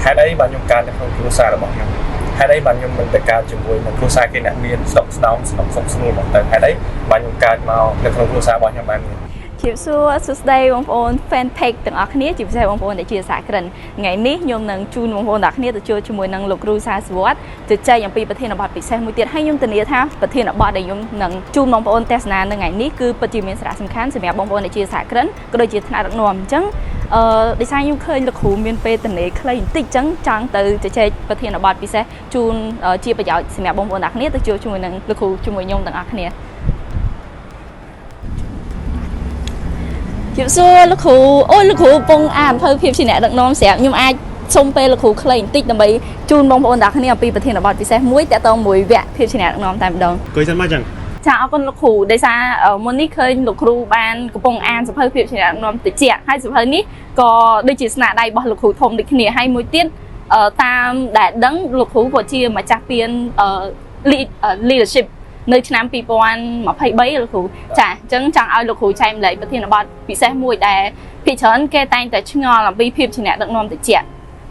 ហេតុអីបានខ្ញុំកើតនៅក្នុងគ្រួសាររបស់ខ្ញុំហេតុអីបានខ្ញុំមិនទៅកើតជាមួយនឹងគ្រួសារគេអ្នកមានស្ដុកស្ដោមស្ដុកសុខស្រួលមកទៅហេតុអីបានខ្ញុំកើតមកនៅក្នុងគ្រួសាររបស់ខ្ញុំបែបនេះ ជម្រាបសួរសួស្តីបងប្អូន fan page ទាំងអស់គ្នាជាពិសេសបងប្អូនដែលជាសហគ្រិនថ្ងៃនេះខ្ញុំនឹងជូនបងប្អូនទាំងអស់គ្នាទៅជួបជាមួយនឹងលោកគ្រូសាសវត្តជជែកអំពីប្រធានបទពិសេសមួយទៀតហើយខ្ញុំធានាថាប្រធានបទដែលខ្ញុំនឹងជូនបងប្អូនទស្សនានៅថ្ងៃនេះគឺពិតជាមានសារៈសំខាន់សម្រាប់បងប្អូនដែលជាសហគ្រិនក៏ដូចជាថ្នាក់ដឹកនាំអញ្ចឹងអឺដោយសារខ្ញុំឃើញលោកគ្រូមានពេលទំនេរខ្លីបន្តិចអញ្ចឹងចង់ទៅជជែកប្រធានបទពិសេសជូនជាប្រយោជន៍សម្រាប់បងប្អូនទាំងអស់គ្នាទៅជួបជាមួយនឹងលោកគ្រូជាមួយខ្ញុំទាំងអស់គ្នា ជម្រាបសួរលោកគ្រូអូយលោកគ្រូកំពុងអានអំភៅភាពជាអ្នកដឹកនាំស្រាប់ខ្ញុំអាចសុំពេលលោកគ្រូខ្លីបន្តិចដើម្បីជូនបងប្អូនទាំងអស់គ្នាអំពីប្រធានបទពិសេសមួយតាក់ទងមួយវគ្គភាពជាអ្នកដឹកនាំតែម្ដង អង្គុយសិនមកចឹង ចាអរគុណលោកគ្រូដោយសារមុននេះឃើញលោកគ្រូបានកំពុងអានសៀវភៅភាពជាអ្នកដឹកនាំតិចហើយសៀវភៅនេះក៏ដូចជាស្នាដៃរបស់លោកគ្រូធំដូចគ្នាហើយមួយទៀតតាមដែលដឹងលោកគ្រូក៏ជាម្ចាស់ពានleadership នៅឆ្នាំ2023លោកគ្រូចាអញ្ចឹងចង់ឲ្យលោកគ្រូចែករំលែកប្រធានបទពិសេសមួយដែលភាគច្រើនគេតែងតែឆ្ងល់អំពីភាពជាអ្នកដឹកនាំតិច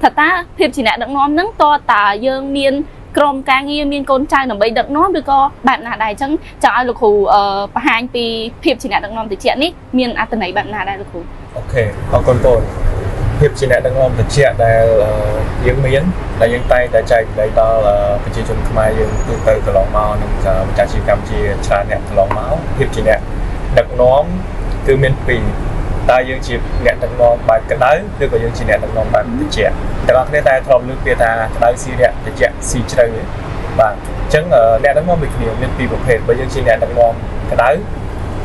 ថាតើភាពជាអ្នកដឹកនាំហ្នឹងតើតើយើងមានក្រុមការងារមានកូនចៅដើម្បីដឹកនាំឬក៏បែបណាដែរអញ្ចឹងចង់ឲ្យលោកគ្រូបង្ហាញពីភាពជាអ្នកដឹកនាំតិចនេះមានអត្ថន័យបែបណាដែរលោកគ្រូ OK អរគុណបងភាពជាអ្នកដឹកនាំត្រជាក់ដែលយើងមានដែលយើងតែងតែចែករំលែកដល់ប្រជាជនខ្មែរយើងទូទៅកន្លងមកនិងម្ចាស់អាជីវកម្មជាច្រើនអ្នកកន្លងមកភាពជាអ្នកដឹកនាំគឺមានពីរតើយើងជាអ្នកដឹកនាំបែបក្តៅឬក៏យើងជាអ្នកដឹកនាំបែបត្រជាក់ទាំងអស់គ្នាតែធ្លាប់លើកពាក្យថាក្តៅស៊ីរាក់ត្រជាក់ស៊ីជ្រៅទេបាទអញ្ចឹងអ្នកដឹកនាំដូចគ្នាមានពីរប្រភេទបើយើងជាអ្នកដឹកនាំក្តៅ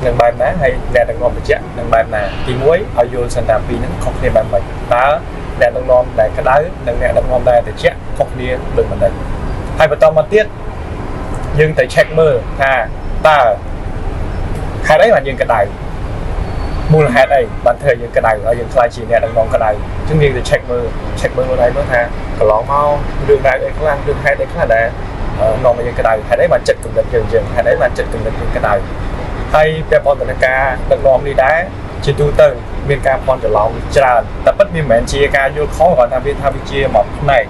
នឹងបែបណាហើយអ្នកដឹកនាំត្រជាក់នឹងបែបណាទី1ឲ្យយល់សិនថាពីរហ្នឹងខុសគ្នាបែបម៉េចតើអ្នកដឹកនាំដែលក្តៅនិងអ្នកដឹកនាំដែលត្រជាក់ខុសគ្នាដូចម្តេចហើយបន្តមកទៀតយើងត្រូវ check មើលថាតើហេតុអីបានយើងក្តៅមូលហេតុអីបានធ្វើឲ្យយើងក្តៅឲ្យយើងក្លាយជាអ្នកដឹកនាំក្តៅអញ្ចឹងយើងទៅ check មើល check មើលខ្លួនឯងមើលថាកន្លងមករឿងរ៉ាវអីខ្លះរឿងហេតុអីខ្លះដែលនាំឲ្យយើងក្តៅហេតុអីបានចិត្តគំនិតយើងយើងហេតុអីបានចិត្តគំនិតយើងក្តៅ ហើយពាក់ព័ន្ធទៅនឹងការដឹកនាំនេះដែរជាទូទៅមានការភ័ន្តច្រឡំច្រើនតែពិតវាមិនមែនជាការយល់ខុសគ្រាន់តែវាថាវាជាមួយផ្នែក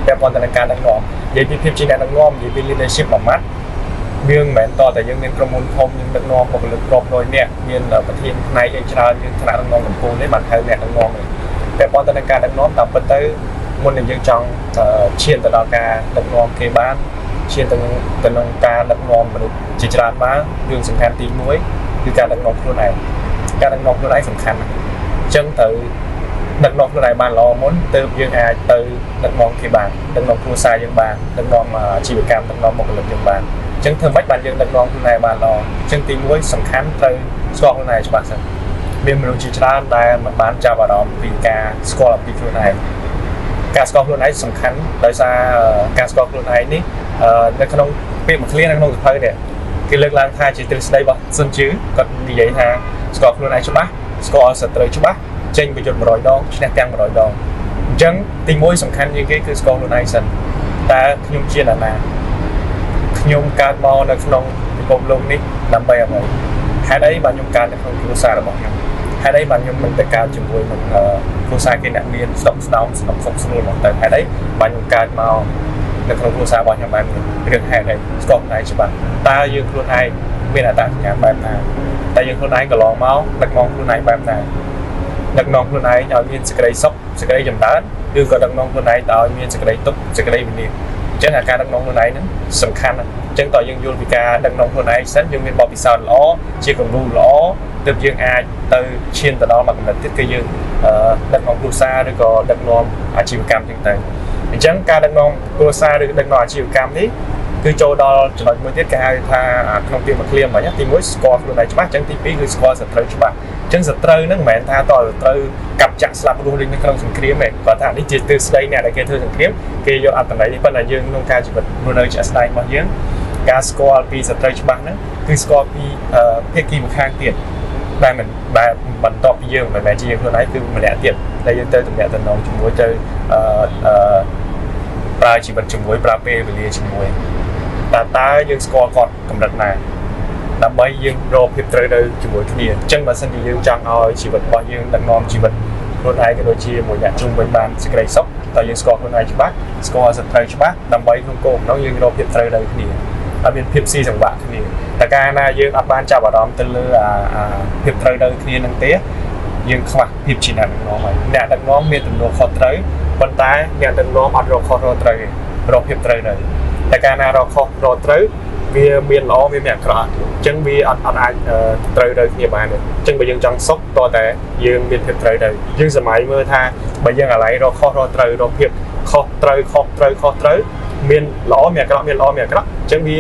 ពាក់ព័ន្ធទៅនឹងការដឹកនាំនិយាយពីភាពជាអ្នកដឹកនាំនិយាយពី leadership មួយម៉ាត់វាមិនមែនតតែយើងមានក្រុមហ៊ុនធំយើងដឹកនាំបុគ្គលិករាប់រយនាក់មានប្រធានផ្នែកអីច្រើនយើងថ្នាក់ដឹកនាំកំពូលនេះបានហៅអ្នកដឹកនាំទេពាក់ព័ន្ធទៅនឹងការដឹកនាំតាមពិតទៅមុននឹងយើងចង់ឈានទៅដល់ការដឹកនាំគេបានឈានទៅនឹងការដឹកនាំមនុស្សជាច្រើនបានរឿងសំខាន់ទី1គឺការដឹកនាំខ្លួនឯងការដឹកនាំខ្លួនឯងសំខាន់ណាស់អញ្ចឹងត្រូវដឹកនាំខ្លួនឯងបានល្អមុនទើបយើងអាចទៅដឹកនាំគេបានដឹកនាំគ្រួសារយើងបានដឹកនាំអាជីវកម្មដឹកនាំបុគ្គលិកយើងបានអញ្ចឹងធ្វើម៉េចបានយើងដឹកនាំខ្លួនឯងបានល្អអញ្ចឹងទី1សំខាន់ត្រូវស្គាល់ខ្លួនឯងច្បាស់សិនមានមនុស្សជាច្រើនដែលមិនបានចាប់អារម្មណ៍ពីការស្គាល់អំពីខ្លួនឯងការស្គាល់ខ្លួនឯងសំខាន់ដោយសារការស្គាល់ខ្លួនឯងនេះនៅក្នុងពាក្យមួយឃ្លានៅក្នុងសៀវភៅនេះគេលើកឡើងថាជាទ្រឹស្ដីរបស់សុនជឺគាត់និយាយថាស្គាល់ខ្លួនឯងច្បាស់ស្គាល់សត្រូវច្បាស់ចេញប្រយុទ្ធ100ដងឈ្នះទាំង100ដងអញ្ចឹងទី1សំខាន់ជាងគេគឺស្គាល់ខ្លួនឯងសិនតើខ្ញុំជានរណាខ្ញុំកើតមកនៅក្នុងពិភពលោកនេះដើម្បីអ្វីហេតុអីបានខ្ញុំកើតនៅក្នុងគ្រួសាររបស់ខ្ញុំហេតុអីបានខ្ញុំមិនទៅកើតជាមួយនឹងគ្រួសារគេអ្នកមានស្ដុកស្ដោមស្ដុកសុខស្រួលមកទៅហេតុអីបានខ្ញុំកើតមកនៅក្នុងគ្រួសាររបស់ខ្ញុំបែបនេះរឿងហេតុអីស្គាល់ខ្លួនឯងច្បាស់តើយើងខ្លួនឯងមានអត្តសញ្ញាណបែបណាតើយើងខ្លួនឯងកន្លងមកដឹកនាំខ្លួនឯងបែបណាដឹកនាំខ្លួនឯងឲ្យមានសេចក្តីសុខសេចក្តីចម្រើនឬក៏ដឹកនាំខ្លួនឯងទៅឲ្យមានសេចក្តីទុក្ខសេចក្តីវិនាសអញ្ចឹងអាការដឹកនាំខ្លួនឯងហ្នឹងសំខាន់ណាស់អញ្ចឹងតើយើងយល់ពីការដឹកនាំខ្លួនឯងសិនយើងមានបទពិសោធន៍ល្អជាគំរូល្អទើបយើងអាចទៅឈានទៅដល់មួយកម្រិតទៀតគឺយើងដឹកនាំគ្រួសារឬក៏ដឹកនាំអាជីវកម្មអញ្ចឹងទៅអញ្ចឹងការដឹកនាំគ្រួសារឬដឹកនាំអាជីវកម្មនេះគឺចូលដល់ចំណុចមួយទៀតគេហៅថាក្នុងពាក្យមួយឃ្លាមិញទី1ស្គាល់ខ្លួនឯងច្បាស់អញ្ចឹងទី2គឺស្គាល់សត្រូវច្បាស់អញ្ចឹងសត្រូវហ្នឹងមិនមែនថាតើសត្រូវកាប់ចាក់ស្លាប់រស់ដូចនៅក្នុងសង្គ្រាមទេគាត់ថានេះជាទិសស្ដីអ្នកដែលគេធ្វើសង្គ្រាមគេយកអត្ថន័យនេះប៉ុន្តែយើងក្នុងការជីវិតរស់នៅជាក់ស្ដែងរបស់យើងការស្គាល់ពីសត្រូវច្បាស់ហ្នឹងគឺស្គាល់ពីភាគីម្ខាងទៀតដែលមិនដែលបន្ទាប់ពីយើងមិនមែនជាយើងខ្លួនឯងគឺម្នាក់ទៀតដែលយើងទៅទំនាក់ទំនងជាមួយទៅអឺអឺប្រើជីវិតជាមួយប្រើពេលវេលាជាមួយតើយើងស្គាល់គាត់កម្រិតណាដើម្បីយើងរកភាពត្រូវនៅជាមួយគ្នាអញ្ចឹងបើសិនជាយើងចង់ឲ្យជីវិតរបស់យើងដឹកនាំជីវិតខ្លួនឯងក៏ដូចជាមួយអ្នកជុំវិញបានសេចក្តីសុខ តើយើងស្គាល់ខ្លួនឯងច្បាស់ស្គាល់សត្រូវច្បាស់ដើម្បីក្នុងគោលបំណងយើងរកភាពត្រូវត្រូវគ្នាអត់មានភាពស៊ីសង្វាក់គ្នាតែកាលណាយើងអត់បានចាប់អារម្មណ៍ទៅលើអាភាពត្រូវត្រូវគ្នានឹងទេយើងខ្វះភាពជាអ្នកដឹកនាំហើយអ្នកដឹកនាំមានទំនួលខុសត្រូវប៉ុន្តែអ្នកដឹកនាំអត់រកខុសរកត្រូវទេរកភាពត្រូវត្រូវតែកាលណារកខុសរកត្រូវវាមានល្អវាមានអាក្រក់អញ្ចឹងវាអត់អាចត្រូវត្រូវគ្នាបានទេអញ្ចឹងបើយើងចង់សុខតតែយើងមានភាពត្រូវត្រូវយើងសម័យមើលថាបើយើងអាឡ័យរកខុសរកត្រូវរកភាពខុសត្រូវខុសត្រូវខុសត្រូវមានល្អមានអាក្រក់មានល្អមានអាក្រក់អញ្ចឹងវា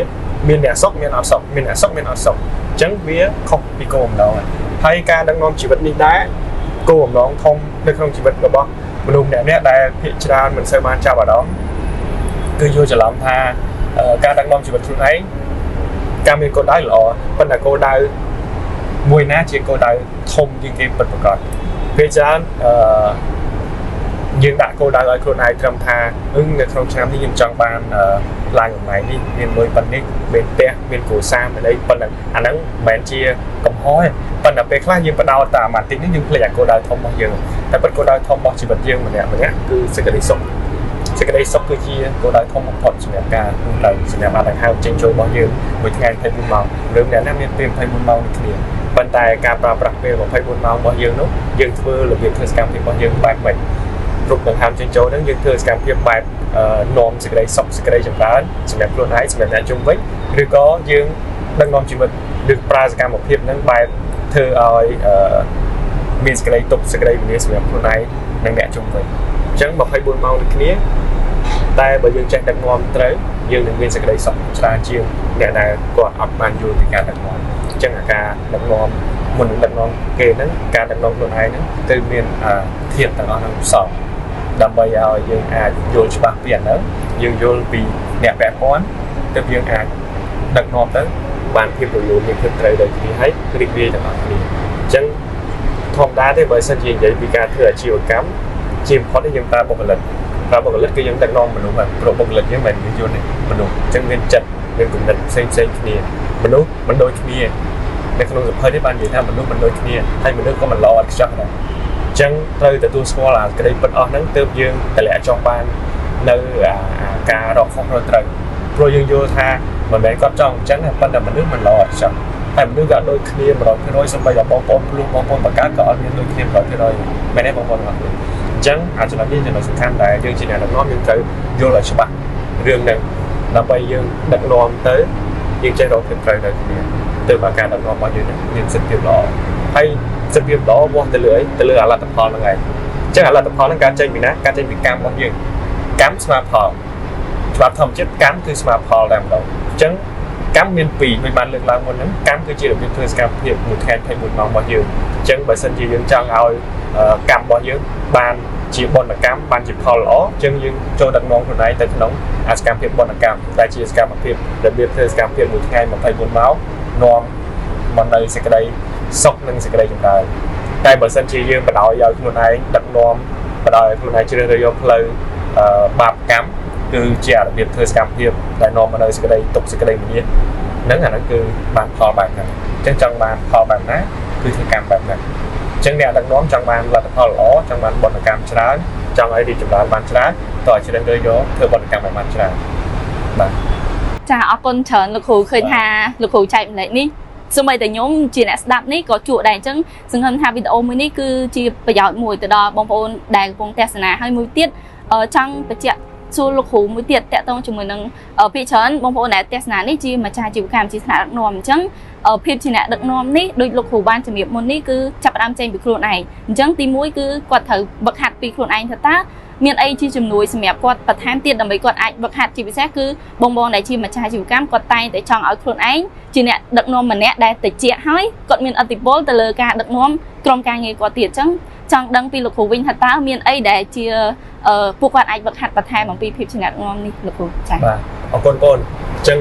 មានអ្នកសុខមានអត់សុខមានអ្នកសុខមានអត់សុខអញ្ចឹងវាខុសពីគោលបំណងហើយការដឹកនាំជីវិតនេះដែរគោលបំណងធំនៅក្នុងជីវិតរបស់មនុស្សម្នាក់ៗដែលភាគច្រើនមិនសូវបានចាប់អារម្មណ៍គឺយល់ច្រឡំថាការដឹកនាំជីវិតខ្លួនឯងការមានគោលដៅល្អប៉ុន្តែគោលដៅមួយណាជាគោលដៅធំជាងគេពិតប្រាកដពេលច្រើនអឺយើងដាក់គោលដៅឲ្យខ្លួនឯងត្រឹមថានៅក្នុងឆ្នាំនេះខ្ញុំចង់បានឡើងតំណែងនេះមានលុយប៉ុណ្នេះមានផ្ទះមានគ្រួសារមានអីប៉ុណ្ណឹងអាហ្នឹងមិនមែនជាកំហុសទេប៉ុន្តែពេលខ្លះយើងបដោតតាមអាតិចនេះយើងភ្លេចអាគោលដៅធំរបស់យើងតែពិតគោលដៅធំរបស់ជីវិតយើងម្នាក់ម្នាក់គឺសេចក្តីសុខសេចក្តីសុខគឺជាគោលដៅធំបំផុតសម្រាប់ការរស់នៅសម្រាប់អាដង្ហើមចេញចូលរបស់យើងមួយថ្ងៃ24ម៉ោងឬម្នាក់ណាមានពេល24ម៉ោងដូចគ្នាប៉ុន្តែការប្រើប្រាស់ពេល24ម៉ោងរបស់យើងនោះយើងធ្វើរបៀបធ្វើសកម្មភាពរបស់យើងបែបម៉េចគ្រប់ដង្ហើមចេញចូលហ្នឹងយើងធ្វើសកម្មភាពបែបនាំសេចក្តីសុខសេចក្តីចម្រើនសម្រាប់ខ្លួនឯងសម្រាប់អ្នកជុំវិញឬក៏យើងដឹកនាំជីវិតឬប្រើសកម្មភាពហ្នឹងបែបធ្វើឲ្យមានសេចក្តីទុក្ខសេចក្តីវិនាសសម្រាប់ខ្លួនឯងនិងអ្នកជុំវិញអញ្ចឹង24ម៉ោងដូចគ្នាតែបើយើងចេះដឹកនាំត្រូវយើងនឹងមានសេចក្តីសុខច្រើនជាងអ្នកដែលគាត់អត់បានយល់ពីការដឹកនាំអញ្ចឹងអាការដឹកនាំមុននឹងដឹកនាំគេហ្នឹងការដឹកនាំខ្លួនឯងហ្នឹងគឺមានធាតុទាំងអស់ហ្នឹងផ្សំដើម្បីឲ្យយើងអាចយល់ច្បាស់ពីអាហ្នឹងយើងយល់ពីអ្នកពាក់ព័ន្ធទើបយើងអាចដឹកនាំទៅបានភាពរលូនមានភាពត្រូវដូចគ្នាហើយរីករាយទាំងអស់គ្នាអញ្ចឹងធម្មតាទេបើសិនជានិយាយពីការធ្វើអាជីវកម្មជាបំផុតនេះយើងប្រើបុគ្គលិកប្រើបុគ្គលិកគឺយើងដឹកនាំមនុស្សហើយព្រោះបុគ្គលិកយើងមិនមែនយន្តទេមនុស្សអញ្ចឹងមានចិត្តមានគំនិតផ្សេងផ្សេងគ្នាមនុស្សមិនដូចគ្នានៅក្នុងសភៅនេះបាននិយាយថាមនុស្សមិនដូចគ្នាហើយមនុស្សក៏មិនល្អឥតខ្ចោះដែរអញ្ចឹងត្រូវទទួលស្គាល់អាក្តីពិតអស់ហ្នឹងទើបយើងតម្លាក់ចុះបាននៅអាការរកខុសរកត្រូវព្រោះយើងយល់ថាមិនមែនគាត់ចង់អញ្ចឹងទេប៉ុន្តែមនុស្សមិនល្អឥតខ្ចោះហើយមនុស្សក៏ដូចគ្នា100%សូម្បីតែបងប្អូនភ្លោះបងប្អូនបង្កើតក៏អត់មានដូចគ្នា100%មែនទេបងប្អូនទាំងអស់គ្នាអញ្ចឹងអាចំណុចនេះចំណុចសំខាន់ដែលយើងជាអ្នកដឹកនាំយើងត្រូវយល់ឲ្យច្បាស់រឿងហ្នឹងដើម្បីយើងដឹកនាំទៅយើងចេះរកភាពត្រូវនៅគ្នាទើបអាការដឹកនាំរបស់យើងហ្នឹងមានសិទ្ធិភាពល្អហើយសិទ្ធិភាពល្អវាស់ទៅលើអីទៅលើអាលទ្ធផលហ្នឹងឯងអញ្ចឹងអាលទ្ធផលហ្នឹងការចេញពីណាការចេញពីកម្មរបស់យើងកម្មស្មើផលច្បាប់ធម្មជាតិកម្មគឺស្មើផលតែម្ដងអញ្ចឹងកម្មមានពីរដូចបានលើកឡើងមុនហ្នឹងកម្មគឺជារបៀបធ្វើសកម្មភាពមួយថ្ងៃ24ម៉ោងរបស់យើងអញ្ចឹងបើសិនជាយើងចង់ឲ្យកម្មរបស់យើងបានជាបុណ្យកម្មបានជាផលល្អអញ្ចឹងយើងចូលដឹកនាំខ្លួនឯងទៅក្នុងអាសកម្មភាពបុណ្យកម្មដែលជាសកម្មភាពរបៀបធ្វើសកម្មភាពមួយថ្ងៃ24ម៉ោងនាំមកនៅសេចក្តីសុខនិងសេចក្តីចម្រើនតែបើសិនជាយើងបដិឲ្យខ្លួនឯងដឹកនាំបដិឲ្យខ្លួនឯងជ្រើសរើសយកផ្លូវបាបកម្មគឺជារបៀបធ្វើសកម្មភាពដែលនាំមកនៅសេចក្តីទុក្ខសេចក្តីវិនាសហ្នឹងអាហ្នឹងគឺបានផលបែបហ្នឹងអញ្ចឹងចង់បានផលបែបណាគឺធ្វើកម្មបែបហ្នឹងអញ្ចឹងអ្នកដឹកនាំចង់បានលទ្ធផលល្អចង់បានបុណ្យកម្មច្រើនចង់ឲ្យរីកចម្រើនបានច្រើនតើឲ្យជ្រើសរើសយកធ្វើបុណ្យកម្មឲ្យបានច្រើនបាទ ចាអរគុណច្រើនលោកគ្រូឃើញថាលោកគ្រូចែកម្លែកនេះសូម្បីតែខ្ញុំជាអ្នកស្ដាប់នេះក៏ជក់ដែរអញ្ចឹងសង្ឃឹមថាវីដេអូមួយនេះគឺជាប្រយោជន៍មួយទៅដល់បងប្អូនដែលកំពុងទស្សនាហើយមួយទៀតចង់បញ្ជាក់សួរលោកគ្រូមួយទៀតតាក់ទងជាមួយនឹងភាគច្រើនបងប្អូនដែលទស្សនានេះជាម្ចាស់អាជីវកម្មជាថ្នាក់ដឹកនាំអញ្ចឹងភាពជាអ្នកដឹកនាំនេះដូចលោកគ្រូបានជំរាបមុននេះគឺចាប់ផ្ដើមចេញពីខ្លួនឯងអញ្ចឹងទី1គឺគាត់ត្រូវវឹកហាត់ពីខ្លួនឯងថាតើមានអីជាជំនួយសម្រាប់គាត់បន្ថែមទៀតដើម្បីគាត់អាចវឹកហាត់ជាពិសេសគឺបងបងដែលជាម្ចាស់អាជីវកម្មគាត់តែងតែចង់ឲ្យខ្លួនឯងជាអ្នកដឹកនាំម្នាក់ដែលតិចហើយគាត់មានឥទ្ធិពលទៅលើការដឹកនាំក្រុមការងារគាត់ទៀតអញ្ចឹងចង់ដឹងពីលោកគ្រូវិញថាតើមានអីដែលជាពួកគាត់អាចវឹកហាត់បន្ថែមអំពីភាពជាអ្នកដឹកនាំនេះលោកគ្រូចា៎ បាទអរគុណបងអញ្ចឹង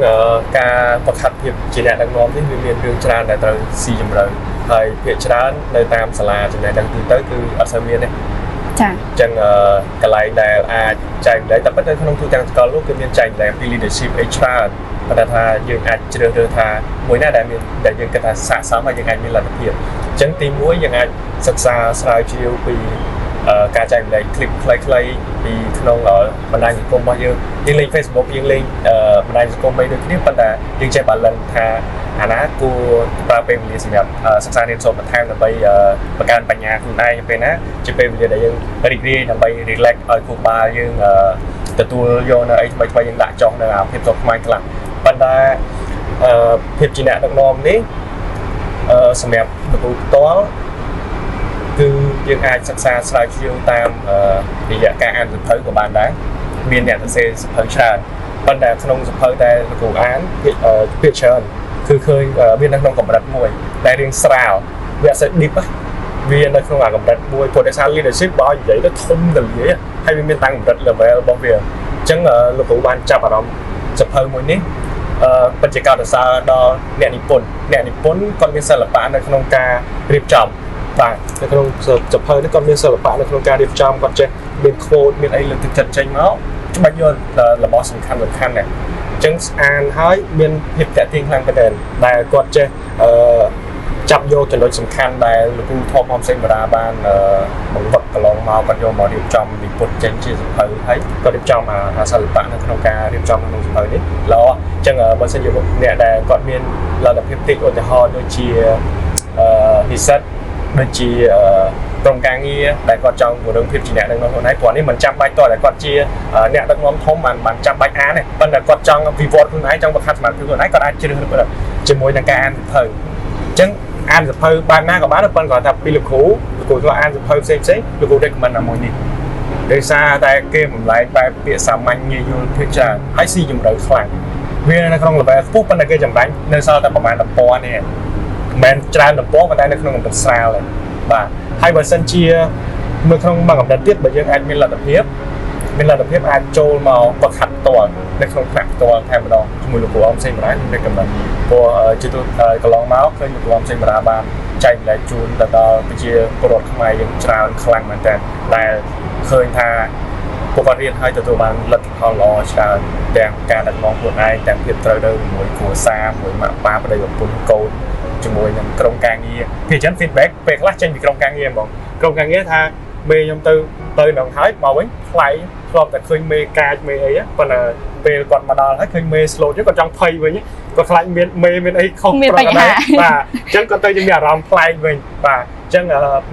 ការវឹកហាត់ភាពជាអ្នកដឹកនាំនេះវាមានរឿងច្រើនដែលត្រូវស៊ីជម្រៅហើយភាគច្រើននៅតាមសាលាចំណេះដឹងទូទៅគឺអត់សូវមានទេ ចា៎ អញ្ចឹងកន្លែងដែលអាចចែករំលែកតែប៉ុន្តែក្នុងទូទាំងសកលលោកគឺមានចែករំលែកពី leadership អីច្រើនប៉ុន្តែថាយើងអាចជ្រើសរើសថាមួយណាដែលមានដែលយើងគិតថាស័ក្តិសមហើយយើងអាចមានលទ្ធភាពអញ្ចឹងទី1យើងអាចសិក្សាស្រាវជ្រាវពី ការចែករំលែក clip ខ្លីៗពីក្នុងបណ្ដាញសង្គមរបស់យើងយើងលេង Facebook យើងលេងបណ្ដាញសង្គមអីដូចគ្នាប៉ុន្តែយើងចេះ balance ថាអាណាគួរប្រើពេលវេលាសម្រាប់សិក្សារៀនសូត្របន្ថែមដើម្បីបង្កើនបញ្ញាខ្លួនឯងពេលណាជាពេលវេលាដែលយើងរីករាយដើម្បី relax ឲ្យខួរក្បាលយើងទទួលយកនៅអីថ្មីៗយើងដាក់ចុះនៅអាភាពស្មុគស្មាញខ្លះប៉ុន្តែភាពជាអ្នកដឹកនាំនេះសម្រាប់លោកគ្រូផ្ទាល់គឺយើងអាចសិក្សាស្រាវជ្រាវតាមរយៈការអានសៀវភៅក៏បានដែរមានអ្នកសរសេរសៀវភៅច្រើនប៉ុន្តែក្នុងសៀវភៅដែលលោកគ្រូអានភាគច្រើនគឺឃើញមាននៅក្នុងកម្រិតមួយដែលរៀងស្រាលវាអត់សូវ deep វានៅក្នុងអាកម្រិតមួយព្រោះដោយសារ leadership បើឲ្យនិយាយទៅធំទលាយហើយវាមានតាំងកម្រិត level របស់វាអញ្ចឹងលោកគ្រូបានចាប់អារម្មណ៍សៀវភៅមួយនេះពិតជាកោតសរសើរដល់អ្នកនិពន្ធអ្នកនិពន្ធគាត់មានសិល្បៈនៅក្នុងការរៀបចំបាទនៅក្នុងសៀវភៅនេះគាត់មានសិល្បៈនៅក្នុងការរៀបចំគាត់ចេះមាន quote មានអីលើកទឹកចិត្តចេញមកច្បាច់យករបស់សំខាន់សំខាន់នេះអញ្ចឹងអានហើយមានភាពតាក់ទាញខ្លាំងមែនទែនដែលគាត់ចេះចាប់យកចំណុចសំខាន់ដែលលោកគ្រូធំហំសេងបារាបានបង្វឹកកន្លងមកគាត់យកមករៀបចំនិពន្ធចេញជាសៀវភៅហើយគាត់រៀបចំអាសិល្បៈនៅក្នុងការរៀបចំក្នុងសៀវភៅនេះល្អអញ្ចឹងបើសិនជាអ្នកដែលគាត់មានលទ្ធភាពតិចឧទាហរណ៍ដូចជានិស្សិតដូចជាក្រុមការងារដែលគាត់ចង់ពង្រឹងភាពជាអ្នកដឹកនាំខ្លួនឯងព្រោះនេះមិនចាំបាច់តតែគាត់ជាអ្នកដឹកនាំធំបានបានចាំបាច់អានទេប៉ុន្តែគាត់ចង់វិវត្តខ្លួនឯងចង់បង្ហាត់សមត្ថភាពខ្លួនឯងគាត់អាចជ្រើសរើសជាមួយនឹងការអានសៀវភៅអញ្ចឹងអានសៀវភៅបែបណាក៏បានប៉ុន្តែគាត់ថាពីលោកគ្រូលោកគ្រូធ្លាប់អានសៀវភៅផ្សេងផ្សេងលោកគ្រូ recommend អាមួយនេះដោយសារតែគេបំលែងបែបពាក្យសាមញ្ញងាយយល់ភាគច្រើនហើយស៊ីជម្រៅខ្លាំងវានៅក្នុង level ខ្ពស់ប៉ុន្តែគេចម្រាញ់នៅសល់តែប្រហែលទំព័រនេះមិនមែនច្រើនទំព័រប៉ុន្តែនៅក្នុងកម្រិតស្រាលទេបាទហើយបើសិនជានៅក្នុងមួយកម្រិតទៀតបើយើងអាចមានលទ្ធភាពមានលទ្ធភាពអាចចូលមកវឹកហាត់ផ្ទាល់នៅក្នុងថ្នាក់ផ្ទាល់តែម្ដងជាមួយលោកគ្រូអមសេងបារាខ្ញុំ recommend ព្រោះជាទូកន្លងមកឃើញលោកគ្រូអមសេងបារាបានចែករំលែកជូនទៅដល់ប្រជាពលរដ្ឋខ្មែរយើងច្រើនខ្លាំងមែនទែនដែលឃើញថាពួកគាត់រៀនហើយទទួលបានលទ្ធផលល្អច្រើនទាំងការដឹកនាំខ្លួនឯងទាំងភាពត្រូវទៅជាមួយគ្រួសារមួយម៉ាក់ប៉ាប្តីប្រពន្ធកូនជាមួយនឹងក្រុមការងារភាគច្រើន feedback ពេលខ្លះចេញពីក្រុមការងារហ្មងក្រុមការងារថាមេខ្ញុំទៅទៅនឹងហើយមកវិញថ្លៃធ្លាប់តែឃើញមេកាចមេអីប៉ុន្តែពេលគាត់មកដល់ហើយឃើញមេ slow ចឹងគាត់ចង់ភ័យវិញគាត់ខ្លាចមានមេមានអីខុស មានបញ្ហា បាទអញ្ចឹងគាត់ទៅជាមានអារម្មណ៍ប្លែកវិញបាទអញ្ចឹង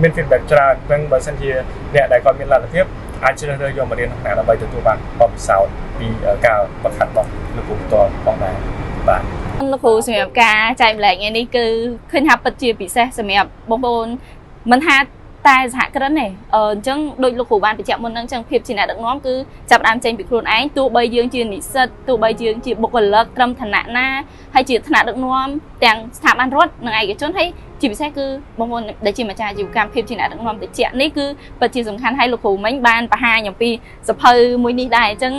មាន feedback ច្រើនអញ្ចឹងបើសិនជាអ្នកដែលគាត់មានលទ្ធភាពអាចជ្រើសរើសយកមករៀនក្នុងថ្នាក់ដើម្បីទទួលបានបទពិសោធន៍ពីការបង្ហាត់របស់លោកគ្រូផ្ទាល់ផងដែរបាទ លោកគ្រូសម្រាប់ការចែករំលែកថ្ងៃនេះគឺឃើញថាពិតជាពិសេសសម្រាប់បងប្អូនមិនថាតែសហគ្រិនទេអញ្ចឹងដូចលោកគ្រូបានបញ្ជាក់មុនហ្នឹងអញ្ចឹងភាពជាអ្នកដឹកនាំគឺចាប់ផ្ដើមចេញពីខ្លួនឯងទោះបីយើងជានិស្សិតទោះបីយើងជាបុគ្គលិកត្រឹមឋានៈណាហើយជាថ្នាក់ដឹកនាំទាំងស្ថាប័នរដ្ឋនិងឯកជនហើយជាពិសេសគឺបងប្អូនដែលជាម្ចាស់អាជីវកម្មភាពជាអ្នកដឹកនាំតិចនេះគឺពិតជាសំខាន់ហើយលោកគ្រូមិញបានបង្ហាញអំពីសៀវភៅមួយនេះដែរអញ្ចឹង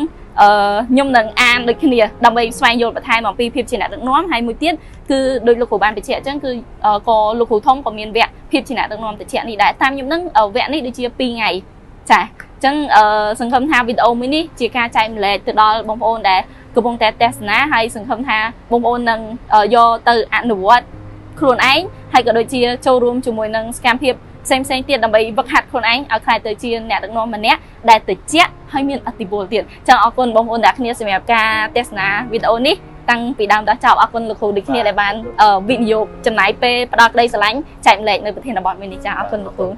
ខ្ញុំនឹងអានដូចគ្នាដើម្បីស្វែងយល់បន្ថែមអំពីភាពជាអ្នកដឹកនាំហើយមួយទៀតគឺដោយលោកគ្រូបានបញ្ជាក់អញ្ចឹងគឺក៏លោកគ្រូធំក៏មានវគ្គភាពជាអ្នកដឹកនាំតិចនេះដែរតាមខ្ញុំនឹងវគ្គនេះដូចជា2ថ្ងៃចាអញ្ចឹងសង្ឃឹមថាវីដេអូមួយនេះជាការចែករំលែកទៅដល់បងប្អូនដែលកំពុងតែទស្សនាហើយសង្ឃឹមថាបងប្អូននឹងយកទៅអនុវត្តខ្លួនឯងហើយក៏ដូចជាចូលរួមជាមួយនឹងសកម្មភាពផ្សេងផ្សេងទៀតដើម្បីវឹកហាត់ខ្លួនឯងឲ្យក្លាយទៅជាអ្នកដឹកនាំម្នាក់ដែលត្រជាក់ហើយមានឥទ្ធិពលទៀតចឹងអរគុណបងប្អូនទាំងគ្នាសម្រាប់ការទស្សនាវីដេអូនេះតាំងពីដើមដល់ចប់អរគុណលោកគ្រូដូចគ្នាដែលបានវិនិយោគចំណាយពេលផ្ដល់ក្តីស្រឡាញ់ចែករំលែកនៅប្រធានបទមួយនេះចាអរគុណលោកគ្រូ។